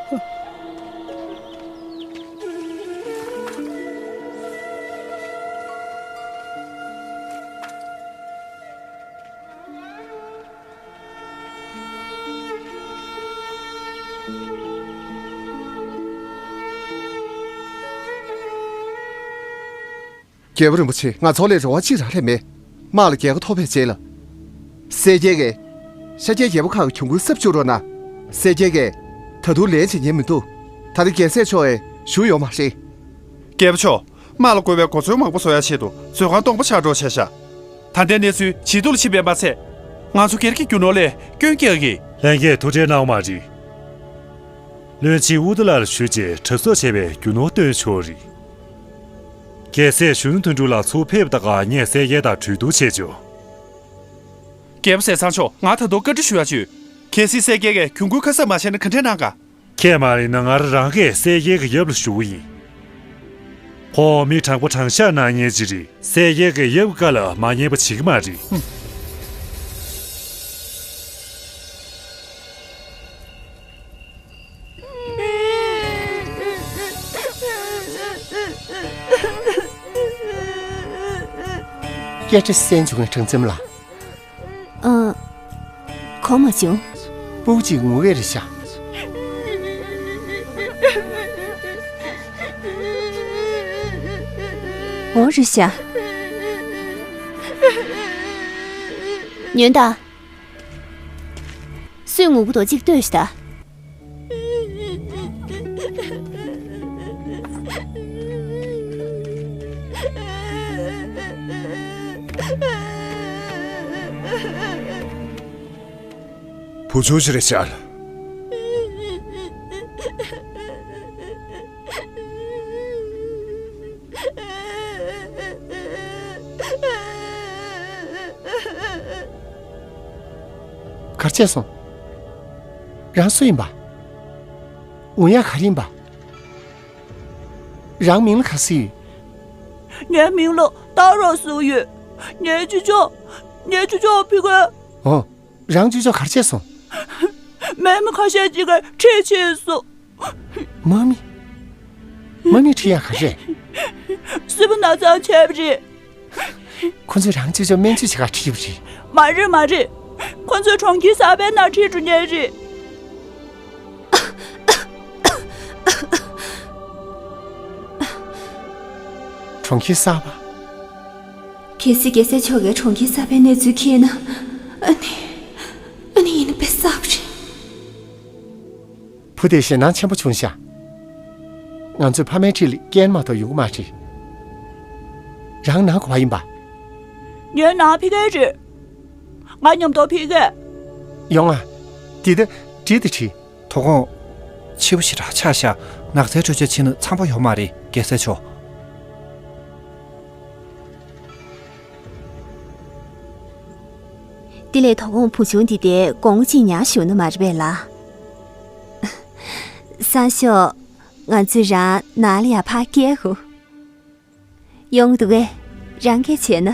རྒྱལ་པོ་རིན་པོ་ཆེ། ང་ཚོ་ལ་རེ་བ་གཅིག་རང་རེད་མེད། དམག་ལ་རྒྱལ་ཁ་ཐོབ་པའི་རྗེས་ལ། གསལ་རྒྱལ་གྱིས་ཤཱཀྱའི་རྒྱལ་པོ་ཁག་གི་གྱོང་གུན་གསབ་བཅུག་རོགས་གནང་། གསལ་རྒྱལ་གྱིས་ད་དུང་ལན་བྱེད་ཉན་མི་འདུག། ད་ལྟ་རྒྱལ་སྲས་མཆོག་ཡང་བཞུགས་ཡོད་མ་རེད། རྒྱལ་པོ་མཆོག། དམག་ལ་དགོས་པའི་གོ་མཚོན་མང་པོ་བཟོ་ཡ་ཆེད་དུ་མཛོད་ཁང་སྟོང་པ་ཆགས་འགྲོ་བྱས་ཤག། ད་ལྟའི་གནས་ཚུལ་ཇེ་སྡུག་ལ་ཕྱིན་པས་མ་ཚད། ང་ཚོ་སྒེར་གྱི་རྒྱུ་ནོར་ལ་སྐྱོན་སྐྱེལ་གྱི། ལྷན་རྒྱས་ཐུགས་ཁྲལ་གནང་བ་མ་རེད། བློན་ཆེན་ཨུ་ཏུ་ལ་ལ་ཞུས་རྗེས་གྲབས་གསོག་བྱས་པའི་རྒྱུ་ནོར་སྟོན་ཆོག་རེད། རྒྱལ་སྲས་གཞོན་ནུ་དོན་གྲུབ་ལགས་ཚུར་ཕེབས་དང་སྔ་ངས་གསལ་རྒྱལ་དང་གྲོས་བསྡུར་བྱས་ཆོག། རྒྱལ་པོ་ཟས་གཙང་མཆོག། ང་ད་དུང་བཀའ་འདྲི་ཞུ་ཡ་བྱོས། གལ་སྲིད་གསལ་རྒྱལ་གྱིས་གྱོང་གུན་ཁ་གསབ་མ་བྱས་ན་ག་འདྲས་གནང་ག། ཁྱེད་མ་ཡིན་ན་ང་རང་གིས་གསལ་རྒྱལ་གྱི་ཡབ་ལ་ཞུ་གི་ཡིན། ཁོང་མི་དྲང་པོ་དྲང་བཞག་གནང་མཁན་ཅིག་རེད། གསལ་རྒྱལ་གྱི་ཡབ་ཀྱི་བཀའ་ལ་མ་ཉན་པ་བྱེད་ཀྱི་མ་རེད། སྐད་ཆ་གསན་བྱུང་ངས་དྲང་འཚམ་ལ། ཨ། གོ་མ་བྱུང་། སྤུ་གུ་གཅིག་ངུ་གི་རེད་ཤག། འོ་རེད་ཤག། ཉོན་དང་། སུས་ངུ་གི་འདུག་གཅིག་ལྟོས་ཤིག་ད། བུ་ཆུང་ཞིག་རེད་ཤག། གར་བྱས་སོང་། རང་སུ་ཡིན་པ། འོ་ཡ་ག་རེ་ཡིན་པ། རང་མིང་ལ་ག་ཟེར་ཡོད། ངའི་མིང་ལ་ཏཱ་རོ་ཟེར་ཡོད། ངའི་ཅོ་ཅོ། ངའི་ཅོ་ཅོ་ཕི་ག། ཨོ། རང་ཅོ་ཅོ་གར་བྱས་སོང་། མི་མི་ཁ་ཤས་ཅིག་གིས་ཁྲིད་ཕྱིན་སོང་། མ་མི། མ་མི་ཁྲིད་ཡ་ག་རེད། སྲིད་པ་ན་ཚ་བྱས་པ་རེད། ཁོ་ཚོས་རང་ཅོ་ཅོ་སྨན་བཅོས་བྱེད་ག་ཁྲིད་པ་རེད། མ་རེད་མ་རེད། ཁོ་ཚོས་གྲོང་ཁྱེར་གསར་པའི་ནང་ཁྲིད་འགྲོ་མཁན་རེད། གྲོང་ཁྱེར་གསར་པ། གལ་སྲིད་རྒྱལ་སྲས་མཆོག་གིས་གྲོང་ཁྱེར་གསར་པའི་གནས་ཚུལ་མཁྱེན་ན། ཨ་ནི། ཨ་ནི་ཡིན་ན་དཔེ་བསགས་པ་རེད། བུ་དེ་ཞེད་སྣང་ཆེན་པོ་བྱུང་ཤག། ང་ཚོའི་ཕ་མའི་འཁྲིས་ལ་རྐྱེན་མ་གཏོགས་ཡོང་གི་མ་རེད། རང་ནང་ག་པར་ཡིན་པ། ངའི་ནང་ཕ་གིར་རེད། ང་མཉམ་དུ་ཕ་གིར། ཡོང་ང་། འདི་ད་འགྲིག་དང་འགྲིག། དོ་དགོང་། ཕྱི་པོ་ཞེ་དྲག་ཆགས་ཤག། ནགས་ཚལ་འགྲོ་བྱེད་ཕྱིན་ན་འཚམས་པོ་ཡོད་མ་རེད། རྒྱལ་སྲས་མཆོག། དེ་ལས་དོ་དགོང་བུ་ཆུང་འདི་དེ་དགོང་མོ་གཅིག་ཉལ་བཞུགས་ན་མ་རེད་པས་ལ། སང་ཞོགས། ང་ཚོས་རང་ནང་ལ་ཡར་ཕར་སྐྱེལ་དགོས། ཡོང་འདུག་གས། རང་སྐད་བྱས་ན།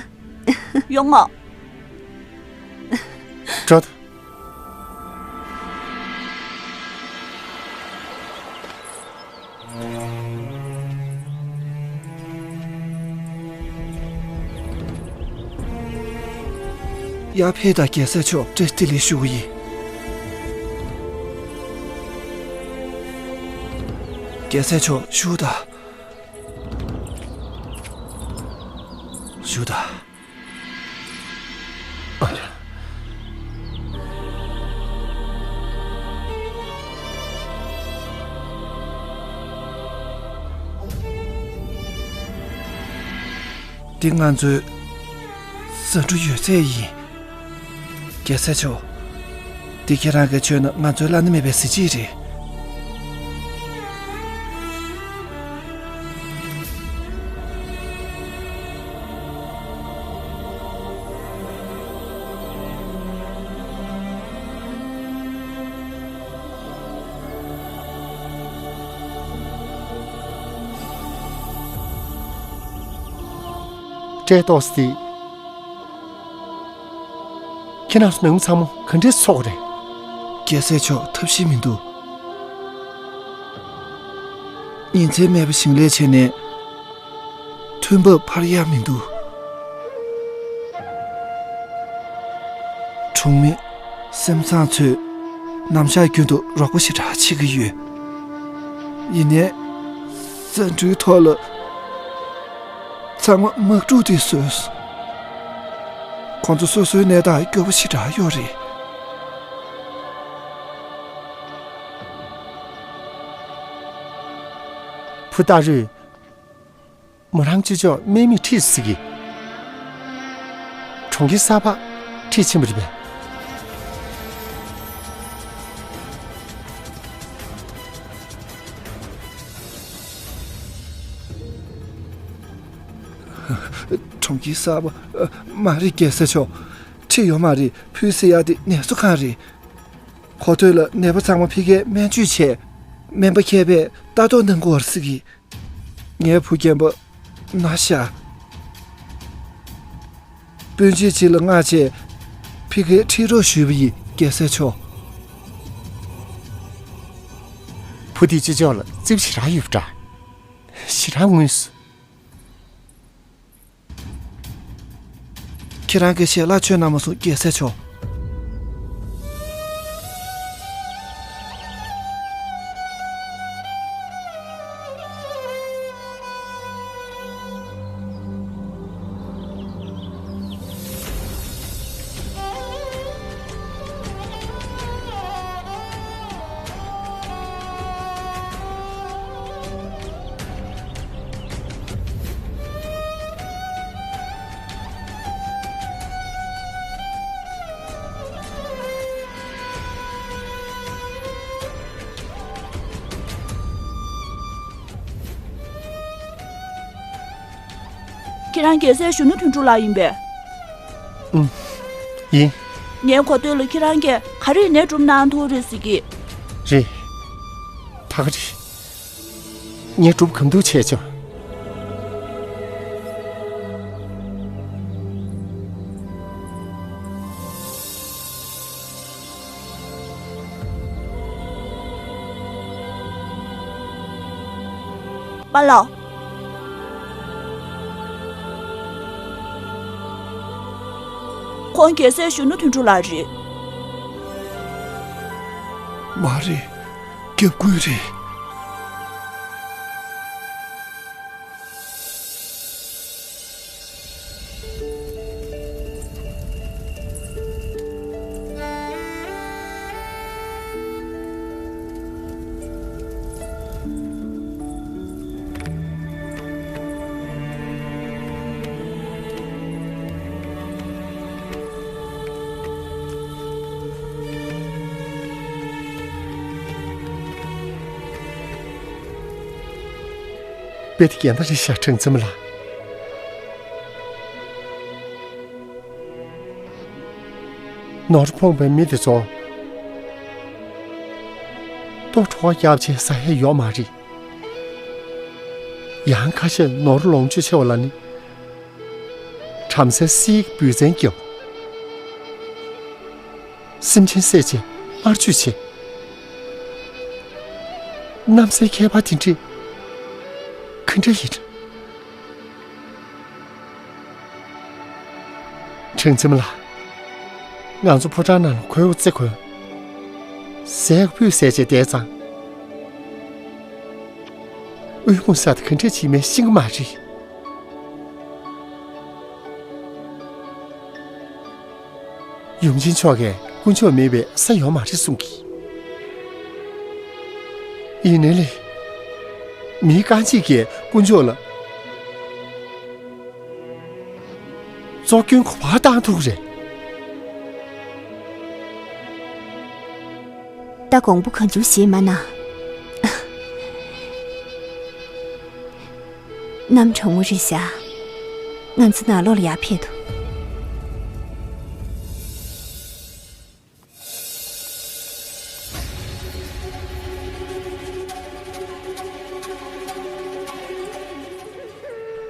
ཡོང་ང་། འགྲོ། ཡར་ཕེབས་དང་། རྒྱལ་སྲས་མཆོག། བཀྲ་ཤིས་བདེ་ལེགས་ཞུ་གི་ཡིན། རྒྱལ་སྲས་མཆོག། བཞུགས་དང་། བཞུགས་དང་། ཨ་ལ། འདི་ང་ཚོའི་ཟ་འབྲུ་ཡོད་ཚད་ཡིན། རྒྱལ་སྲས་མཆོག། འདི་ཁྱེད་རང་གིས་མཆོད་ན་ང་ཚོའི་བླ་ན་མེད་པའི་གཟི་བརྗིད་རེད། བཀྲས་ཏོག་སི། ཁྱེད་རང་ཚོ་ནང་མི་ཚང་མ་ག་འདྲས་སོགས་རེད། རྒྱལ་སྲས་མཆོག། ཐབས་ཤེས་མི་འདུག། ཉིན་མཚན་མེད་པར་ཞིང་ལས་བྱས་ནས་ཐོན་འབབ་འཕར་ཡ་མི་འདུག། གྲོང་མི་སེམས་བཟང་ཚོས་ནམ་ཞག་རྒྱུན་དུ་རོགས་པ་ཞེ་དྲག་བྱེད་ཀྱི་ཡོད། ཡིན་ནའི་ཟ་འབྲུའི་ཐོག་ལ་ཚ། ཚང་མ་དམག་འཁྲུག་དེ་བཟོས། ཁོང་ཚོ་སོ་སོའི་གནས་སྟངས་སྐྱོ་པོ་ཞེ་དྲག་ཡོད་རེད། བུ་སྟག་རུས། མོ་རང་ཅོ་ཅོ་དམག་མི་ཁྲིད་སྲིད་ཀྱི། གྲོང་ཁྱེར་གསར་པ་ཁྲིད་ཕྱིན་པ་རེད་པས། གྲོང་ཁྱེར་གསར་པ། མ་རེད། རྒྱལ་སྲས་མཆོག་ཁྲིད་ཡོད་མ་རེད། བུ་ཟེར་ཡག་དེ་ནད་གསོ་ཁང་རེད། གོ་ཐོས་ལ་ནད་པ་ཚང་མ་ཕ་གིར་སྨན་བཅོས་བྱས། སྨན་པ་མཁས་པས་ལྟ་རྟོག་གནང་དགོས་པ་རེད་ཟེར་གི། ངའི་བུ་རྒན་པ་ན་ཤག་སྤུན་མཆེད་ཅིག་ལ་མངགས་བྱས། ཕ་གིར་ཁྲིད་རོགས་ཞུས་པ་ཡིན། རྒྱལ་སྲས་མཆོག་བུ་དེ་ཅོ་ཅོ་ལ་རྩིབ་ཞེ་དྲག་ཡོད་པ་འདྲ། ཞེ་དྲག་ངུས་སོང་། ཁྱེད་རང་གི་ཞལ་ལག་མཆོད་གནང་མ་སོང་། རྒྱལ་སྲས་མཆོག་ཁྱེད་རང་རྒྱལ་སྲས་གཞོན་ནུ་དོན་གྲུབ་ལགས་ཡིན་པས། ཨུམ། ཡིན། ངའི་གོ་ཐོས་ལ་ཁྱེད་རང་གིས་ག་རེ་ཡིན་ནའི་སྒྲུབ་གནང་ཐུབ་རེད་ཟེར་གི། རེད། ད་ག་རེད། ངས་སྒྲུབ་གང་ཐུབ་བྱས་ཆོག་པཱ་ལགས། ཁོང་རྒྱལ་སྲས་གཞོན་ནུ་དོན་གྲུབ་ལགས་རེད། མ་རེད། སྐྱབས་མགོན་རེད། དཔེ་དེ་རྒྱན་ད་རེད་ཤག་གྲངས་འཛིན་མ་ལགས། ནོར་ཕོངས་པའི་མི་དེ་ཚོ་ལྟོ་གྲོགས་རྒྱབ་བྱས་ཟ་ཡས་ཡོད་མ་རེད། ཡང་ཁ་ཤས་ནོར་ལོངས་སྤྱོད་ཆེ་བ་ལ་ནི། བྲམ་ཟེ་སིའི་འབུལ་ཚན་བརྒྱབ། སེམས་ཅན་བསད་བྱས་དམར་མཆོད་བྱས། གནམ་སའི་ཁྱད་པར་དེ་འདྲས་ག་འདྲ་ཡིན། གྲངས་འཛིན་མ་ལགས། ང་ཚོ་ཕོ་བྲང་ནང་ལ་ཁོའི་དབུ་རྩེ་གོན། ཟས་ཕུད་ཟས་བྱས་བསྡད་ཙང་། དབུལ་ཕོངས་ཟེར་དེ་ག་འདྲས་བྱེད་མིན་ཤེས་ཀྱི་མ་རེད། ཡུམ་ཆེན་མཆོག་གིས་དཀོན་མཆོག་མེད་པའི་ས་ཡོད་མ་རེད་གསུང་གི། ཡིན་ནའི་ལས། མི་རྐང་གཅིག་གིས་དཀོན་མཆོག་ལ་བཙོག་སྐྱོན་ག་པར་བཏང་ཐུབ་རེད། ད་དགོངས་པ་གང་བྱུང་བཞེས་མ་གནང་། གནམ་གྲང་མོ་རེད་ཤག་ང་ཚོ་ནང་ལོགས་ལ་ཡར་ཕེབས་དང་།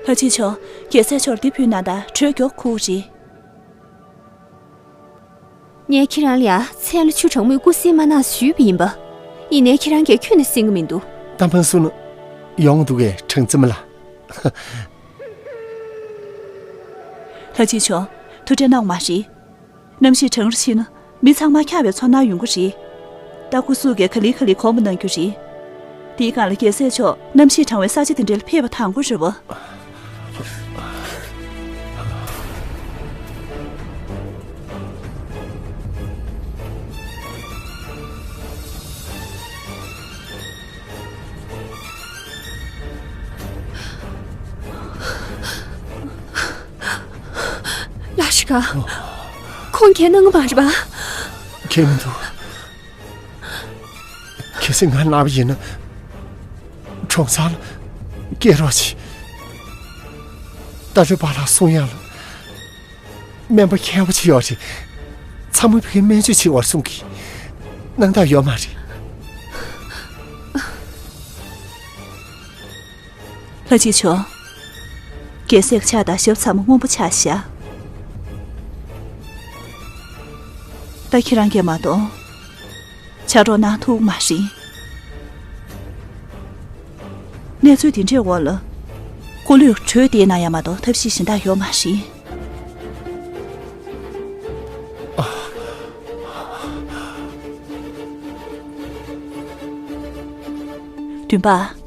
ལྷ་ཆེན་མཆོག་རྒྱལ་སྲས་མཆོག་ལ་འདི་ཕུལ་ན་ད་དྲོད་མགྱོགས་ཁུག་རེད། ངས་ཁྱེད་རང་ལ་ཡ་མཚན་ལ་ཆུ་གྲང་མོས་སྐུ་གཟིགས་མ་གནང་ཞུས་པ་ཡིན་པ། ཡིན་ནའི་ཁྱེད་རང་གིས་ཁྱོན་ནས་གཟིགས་ཀྱི་མི་འདུག་གཏམ་ཕང་གསུང་ན་ཡོང་འདུག་གས། གྲངས་འཛིན་མ་ལགས། ལྷ་ཆེན་མཆོག་ཐུགས་ཁྲལ་གནང་བ་མ་རེད། གནམ་གཤིས་གྲང་རུ་ཕྱིན་ན་མི་ཚང་མ་འཁྱག་པའི་ཚོར་སྣང་ཡོང་གི་རེད། ད་སྐུ་གཟུགས་ཀྱིས་ག་ལེ་ག་ལེ་གོམས་པ་གནང་རྒྱུ་རེད། དེའི་སྒང་ལ་རྒྱལ་སྲས་མཆོག་གནམ་གཤིས་གྲང་བའི་ས་ཆ་དེ་འདྲ་ལ་ཕེབས་པ་དང་པོ་རེད་བ། ཁྲི་ཁ། ཁོང་ཁྱེད་གནང་གི་མ་རེད་པ། ཁྱེད་མི་འདུག་གལ་སྲིད་ང་གནང་བ་ཡིན་ན། གྲོང་ཚང་ལ་སྐྱེལ་རོགས་གྱིས། རྟ་ལོའི་པཱ་ལགས་གསུང་ཡག་ལ། སྨན་པ་མཁས་པོ་ཅིག་ཡོད་རེད། ཚང་མ་ཕ་གིར་སྨན་བཅོས་བྱེད་པར་གསུང་གི། གནང་ཐབས་ཡོད་མ་རེད། ལྷ་གཅིག་མཆོག་རྒྱལ་སྲས་ཀྱི་ཕྱག་དང་ཞབས་ཚང་མ་སྔོན་པོ་ཆགས་ཤག་ད་ཁྱེད་རང་གིས་མ་གཏོགས་ཕྱག་རོགས་གནང་ཐུབ་མ་རེད། གནས་ཚུལ་འདི་འདྲའི་འོག་ལ། སྐུ་ལུས་གྲོལ་བསྡད་ན་ཡང་མ་གཏོགས་ཐབས་ཤེས་གཞན་དག་ཡོད་མ་རེད། བདུན་པ།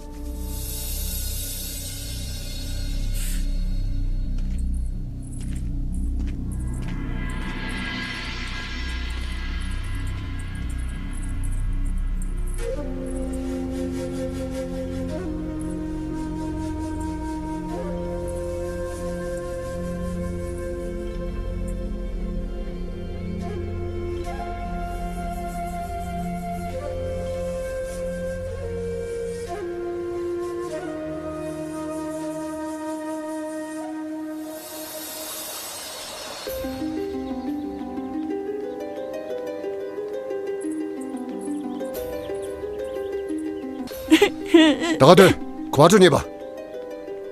ད་ག་དུས་ག་པར་འགྲོ་ཉེས་པ།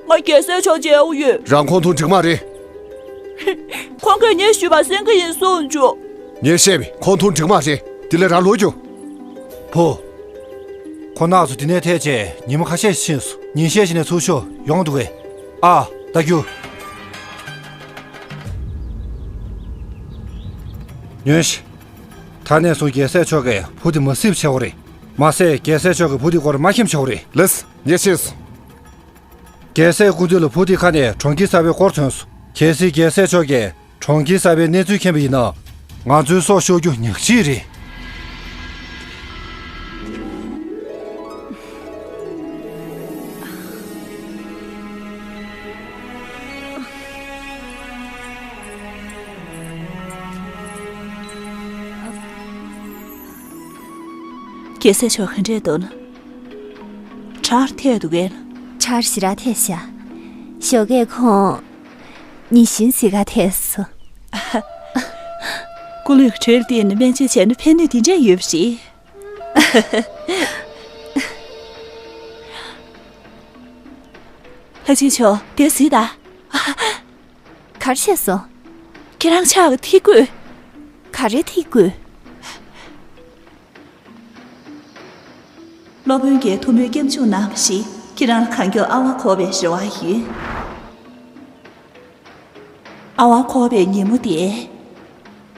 ང་རྒྱལ་སྲས་མཆོག་མཇལ་འོ་ཡོད། རང་ཁོང་ཐུག་འགྲིག་མ་རེད། ཁོང་གིས་ངའི་ཞུས་པ་གསན་གི་ཡིན་གསུངས་བྱུང་། ངས་བཤད་པས་ཁོང་ཐུག་འགྲིག་མ་རེད། དེ་ལས་རང་ལོག་རྒྱུགས། ཕུ། ཁོང་རྣམ་ཚོ་འདི་ནས་ཐད་བྱས་ཉིན་མོ་ཁ་ཤས་ཤིག་ཕྱིན་སོང་། ཉིན་ཤས་ཤིག་ནས་ཚུར་ཤོག་ཡོང་འདུག་གས། ཨ། ད་རྒྱུགས། ཉོན་ཞིག་ད་ནས་བཟུང་རྒྱལ་སྲས་མཆོག་གིས་བུ་དེ་མ་སྲིད་པ་བྱེད་དགོས་རེད། མ་ཟད་རྒྱལ་སྲས་མཆོག་གིས་བུ་དེའི་སྐོར་མ་མཁྱེན་པ་བྱེད་དགོས་རེད། ལགས་སོ། ངས་ཤེས་སོང་། རྒྱལ་སྲས་སྐུ་མདུན་ལ་བུ་དེའི་ཁ་ནས་གྲོང་ཁྱེར་གསར་པའི་སྐོར་ཐོན་སོང་། གལ་སྲིད་རྒྱལ་སྲས་མཆོག་གིས་གྲོང་ཁྱེར་གསར་པའི་གནས་ཚུལ་མཁྱེན་པ་ཡིན་ན། ང་ཚོའི་སྲོག་ཤོར་རྒྱུ་ཉག་གཅིག་རེད། རྒྱལ་སྲས་མཆོག་ག་འདྲས་འདུག་ན། ཁྲག་ཐལ་འདུག་གས། ཁྲག་ཞེ་དྲག་ཐལ་ཤག་ཞོགས་ཀས་ཁོང་ཉིན་བཞིན་གཟིགས་ག་ཐལ་སོང་། སྐུ་ལུས་གྲོལ་ཏེ་ནི་སྨན་བཅོས་བྱས་ན་ཕན་ནུས་དེ་འདྲས་ཡོད་པ་རེད། ལྷ་ཆེན་མཆོག་དེ་གཟིགས་དང་། ག་རེ་བྱས་སོང་། ཁྱེད་རང་ཕྱག་གི་ཐིག་སྐུད། ག་རེ་ཐིག་སྐུད། སློབ་དཔོན་གྱིས་ཐུགས་སྨོན་སྐྱབས་འཇུག་གནང་བ་ཞིག་ཁྱེད་རང་ལ་གང་མགྱོགས་ཨ་ཝ་འཁོར་བའི་རེ་བ་ཡོད། ཨ་ཝ་འཁོར་བའི་ཉིན་མོ་དེ།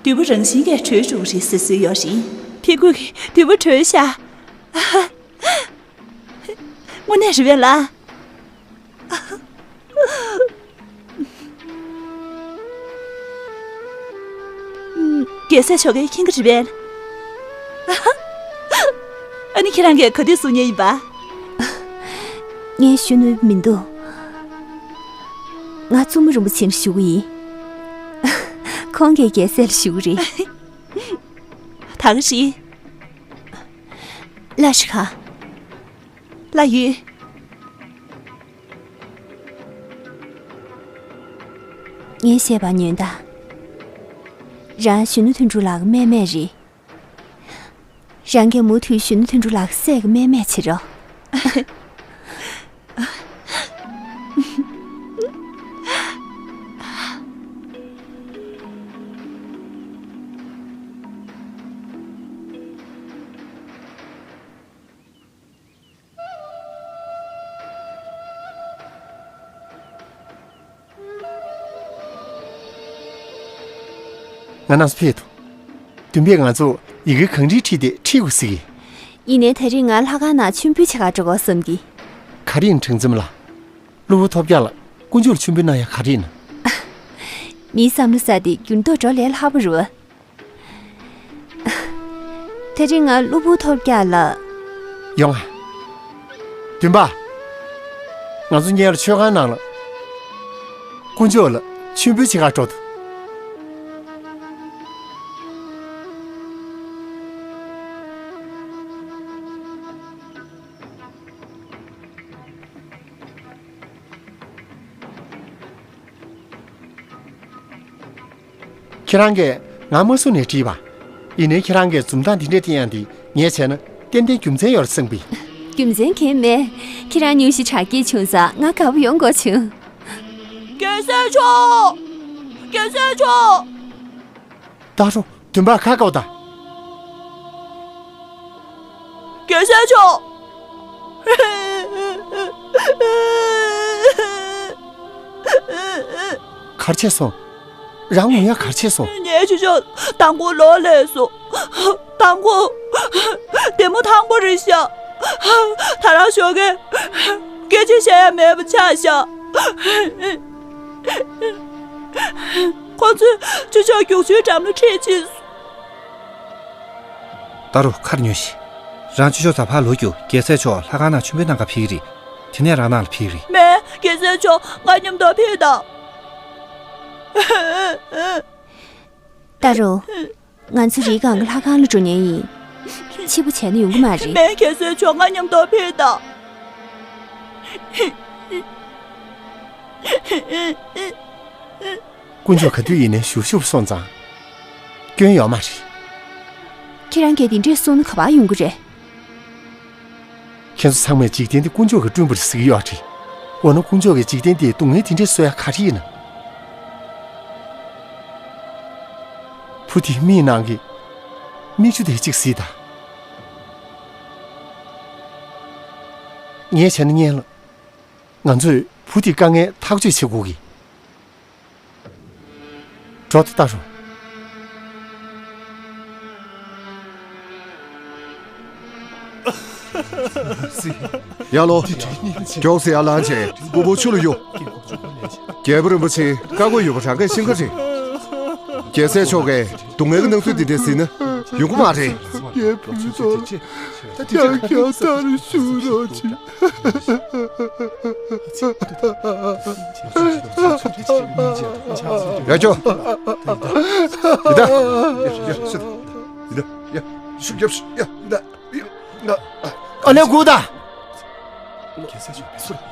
བདུད་པོ་རང་བཞིན་གྱིས་གྲོལ་འགྲོ་གི་རེད་ཟེར་སྲོལ་ཡོད་རེད། ཐིག་སྐུད་ཀྱིས་བདུད་པོ་གྲོལ་ཤག་དངོས་གནས་རེད་པས་ལགས། རྒྱལ་སྲས་མཆོག་གིས་མཁྱེན་གྱི་རེད་པས། ཨ་ནི་ཁྱེད་རང་གིས་ག་དུས་གསུང་མཁན་ཡིན་པ། ངས་ཞུ་ནུས་མི་འདུག་ང་བཙུན་མོ་རིན་པོ་ཆེ་ལ་ཞུ་གི་ཡིན། ཁོང་གིས་རྒྱལ་སྲས་ལ་ཞུ་གི་རེད། ད་ག་རེད། ལ་ཤི་ཁ། ལ་ཡུལ། ངས་བཤད་པ་ཉོན་དང་། རང་གཞོན་ནུ་དོན་གྲུབ་ལགས་ཀྱི་སྨན་མེད་རེད། རང་གིས་མུ་མཐུད་གཞོན་ནུ་དོན་གྲུབ་ལགས་སྲས་ཀྱི་སྨན་མེད་བྱེད་རོགས། ང་རྣམ་ཚོ་ཕེབས་ཐུབ། བདུན་པས་ང་ཚོ་ཡི་གེ་གང་འདྲའི་ཁྲིད་དེ་ཁྲིད་དགོས་ཟེར་གི། ཡིན་ནའི་ད་རེས་ང་ལྷ་ཁང་ནང་མཆོད་འབུལ་བྱེད་གར་འགྲོ་དགོས་བསམ་གི། ག་རེ་ཡིན་གྲང་འཛོམས་ལགས། གློ་བུར་ཐོལ་རྒྱག་ལ་དཀོན་མཆོག་ལ་མཆོད་འབུལ་གནང་ཡག་ག་རེ་ཡིན་ན། མིའི་བསམ་བློ་ཟ་དེ་འགྱུར་ལྡོག་འགྲོ་ལས་སླ་པོ་རེད་བ། དེ་རིང་ང་གློ་བུར་ཐོལ་རྒྱག་ལ། ཡོང་ང་། བདུན་པ། ང་ཚོ་མཉམ་དུ་མཆོད་ཁང་ནང་ལ། དཀོན་མཆོག་ལ་མཆོད་འབུལ་བྱེད་གར་འགྲོ་ཐུབ། ཁྱེད་རང་གིས་ང་མ་བཟུང་ནས་དྲིས་པ། ཡིན་ནའི་ཁྱེད་རང་གིས་འཛུམ་མདངས་འདི་འདྲས་བསྟན་ཡག་འདི་ངས་བྱས་ན་ཏན་ཏན་རྒྱུ་མཚན་ཡོད་རེད་བསམ་པས། རྒྱུ་མཚན་གང་ཡང་མེད། ཁྱེད་རང་སྙུང་གཞི་དྲག་སྐྱེད་བྱུང་ཙང་ང་དགའ་པོ་ཡོང་དགོས་བྱུང་། རྒྱལ་སྲས་མཆོག་རྒྱལ་སྲས་མཆོག་ཏཱ་རུ། མདུན་པར་ཁ་བཀོད་དང་། རྒྱལ་སྲས་མཆོག་གར་ཆས་སོང་། རང་ངུ་ཡ་གར་ཆས་སོང་། ངའི་ཆུ་ཤོག་དང་པོ་ལོག་ལས་སོང་། དང་པོ། བདེ་མོ་དང་པོ་རེད་ཤག་ད་རང་ཞོགས་ཀས་སྐད་ཆ་བཤད་ཡ་མེད་པ་ཆགས་ཤག་ཁོ་ཚོས་ཆུ་ཤོག་རྒྱུག་ཆུའི་འགྲམ་ལ་ཁྲིད་ཕྱིན་སོང་། ཏཱ་རུ་ཁར་ཉོན་ཞིག་རང་ཆུ་ཤོག་ཚ་ཕར་ལོག་རྒྱུ། རྒྱལ་སྲས་མཆོག་ལྷ་ཁང་ནང་མཆོད་འབུལ་གནང་ག་ཕེབས་ཀྱི་རེད། དེ་ནས་རང་ནང་ལ་ཕེབས་ཀྱི་རེད། མེད། རྒྱལ་སྲས་མཆོག་ང་མཉམ་དུ་ཕེབས་དང་། ཏཱ་རུ། ང་ཚོ་རི་སྒང་གི་ལྷ་ཁང་ལ་འགྲོ་མཁན་ཡིན། འཕྱི་པོ་བྱས་ན་ཡོང་གི་མ་རེད། མེད། རྒྱལ་སྲས་མཆོག་ང་མཉམ་དུ་ཕེབས་དང་། དཀོན་མཆོག་ག་དུས་ཡིན་ནའི་ཞུ་ཞུ་སོང་ཙང་། སྐྱོན་ཡོད་མ་རེད། ཁྱེད་རང་གིས་དེ་འདྲས་གསུངས་ན་ག་པར་ཡོང་གི་རེད། ཁྱེད་ཚོ་ཚང་མས་འཇིག་རྟེན་འདི་དཀོན་མཆོག་གིས་བསྐྲུན་པ་རེད་ཟེར་གྱི་ཡོད་རེད། འོ་ན་དཀོན་མཆོག་གིས་འཇིག་རྟེན་འདིར་སྡུག་བསྔལ་དེ་འདྲས་བཟོ་ཡ་ག་རེ་ཡིན་ན། བུ་དེའི་མིག་ནང་གི་མིག་ཆུ་དེ་གཅིག་གཟིགས་དང་། ངས་བྱས་ན་སྔོན་ལ། ང་ཚོས་བུ་དེའི་དཀའ་ངལ་ཐག་གཅོད་བྱེད་དགོས་ཀྱི། འགྲོ་ད་ལྟ་རུ། ཡར་ལོངས། མགྱོགས་སེ་ཡར་ལངས་བྱས་སྐུ་ཕུང་ཆུ་ལ་གཡུག་རྒྱལ་པོ་རིན་པོ་ཆེ་བཀའ་བསྒོ་ཡོད་པ་རང་གིས་ཤེས་ཀྱི་རེད། རྒྱལ་སྲས་མཆོག་གིས་སྡུག་བསྔལ་གྱི་སྣང་ཚུལ་འདི་འདྲ་གཟིགས་ན་ཡོང་གི་མ་རེད། རྒྱལ་བུ་ཚོ། ཁྱེད་ཀྱང་ད་རུ་བཞུགས་རོགས་གྱིས། ཡ་ཅོ། ཡི་ད། ཡ་ཤི་ད། ཡི་ད། ཡ་ཤུགས་རྒྱབ་ཤིག་ཡ་ཡི་ད། ཡ། ཨ་ལེ་གུ་ད། རྒྱལ་སྲས་མཆོག་མི་སུ་རེད།